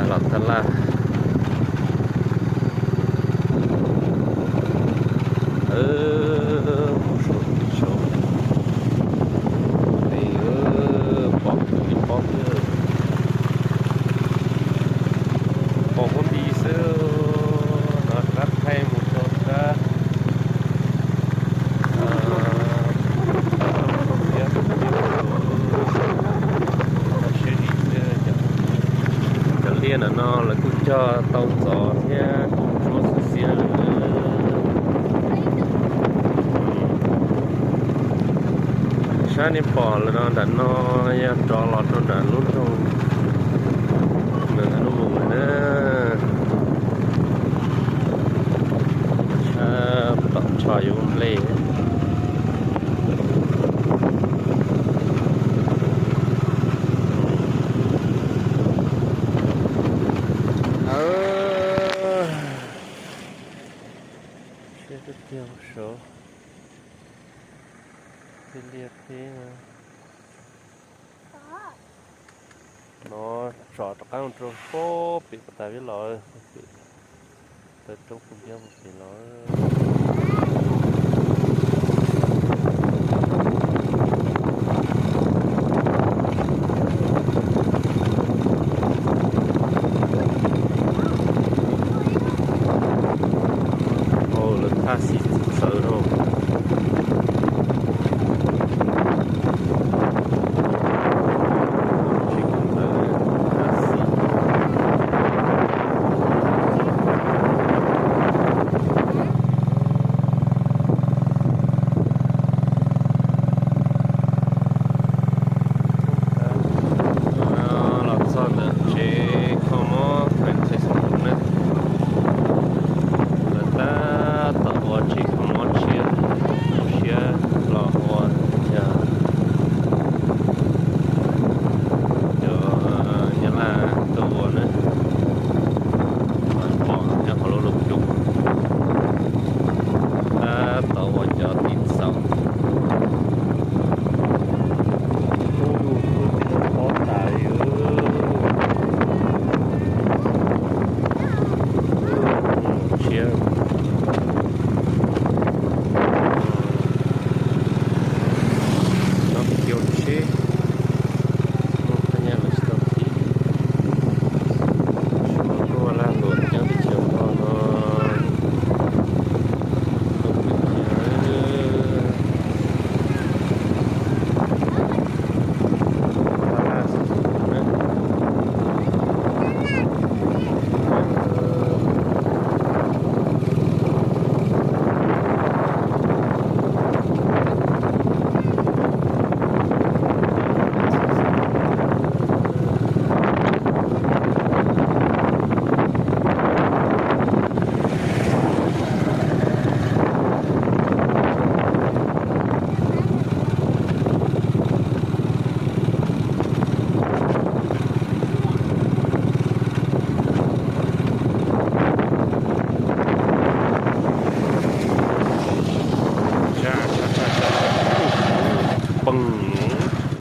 Los tag laj. Mus saum tim saud li, pom li pob xwb, pom pob nti xwb. No rov qab thaij mus rau sab, siab zim xwb. Cov liaj ntawm no lawv kuj cog tau ntxov thiab kuj ntsuab xiab xiab lawm. Sab nej pom lawm no nram no yog rov los rau nram lub nroog Naj Mus na. Sab tom tsho yuav ua nplej. Siab tiag tiag saud, tej liaj teb no tsom rov qab mus rau pob pem pas tas vib los, pem taw roob pug ntiab pem los.